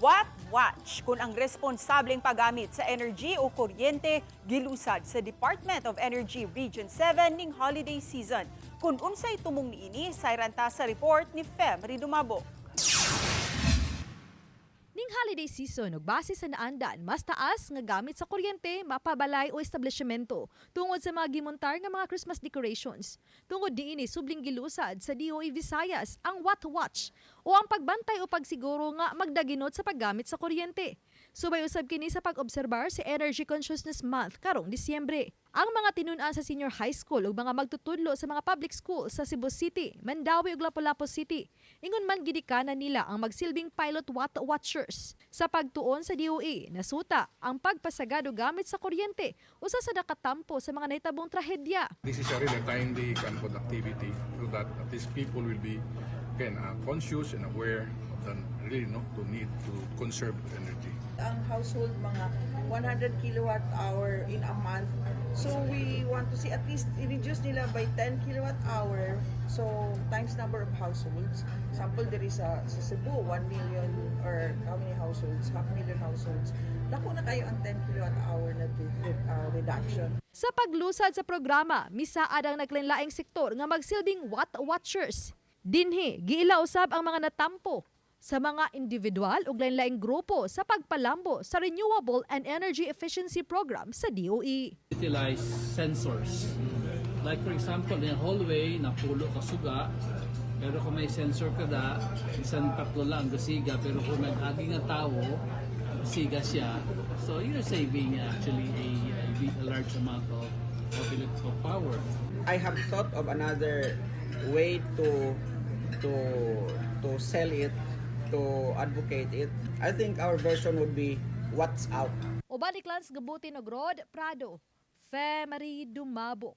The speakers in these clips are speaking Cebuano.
Watt Watch kung ang responsableng paggamit sa energy o kuryente gilusad sa Department of Energy Region 7 ning holiday season. Kung unsay tumong niini, sayran ta sa report ni Fem Ridumabo. Ning holiday season ug base sa naandan, mas taas nga gamit sa kuryente mapabalay o establishmento tungod sa mga gimontar nga mga Christmas decorations. Tungod niini, subling gilusad sa DOE Visayas ang Watt Watch o ang pagbantay o pagsiguro nga magdaginot sa paggamit sa kuryente. Subay usab kini sa pag-obserbar sa Energy Consciousness Month karong Disyembre. Ang mga tinun-an sa senior high school ug mga magtutudlo sa mga public school sa Cebu City, Mandaue ug Lapu-Lapu City, ingon man gidikanan nila ang magsilbing pilot watt watchers. Sa pagtuon sa DOE, nasuta ang pagpasagad o gamit sa kuryente usa sa nakatampo sa mga nahitabong trahedya. This is a really timely kind of activity so that at least people will be again conscious and aware of the really, no, to need to conserve energy. Ang household mga 100 kilowatt hour in a month. So we want to see at least i-reduce nila by 10 kilowatt hour. So times number of households. Example, there is sa Cebu 1 million or how many households? Half million households. Dako na kayo ang 10 kilowatt hour na reduction. Sa paglusad sa programa, misaad ang naglainlaing sektor nga magsilbing watt watchers. Dinhi, giila usab ang mga natampo sa mga individual ug lain-laing grupo sa pagpalambo sa Renewable and Energy Efficiency Program sa E. DOE. Utilize sensors. Like for example, in a hallway, napulo ka suga, pero kung may sensor ka da, bisan tatlo lang gasiga, pero kung nag-agi nga tao, siga siya. So you're saving actually a large amount of power. I have thought of another way to sell it, to advocate it. I think our version would be "What's Out." Uban ni Clans Gabutin og Rod Prado, Fe Marie Dumabok.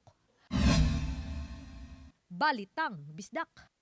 Balitang Bisdak.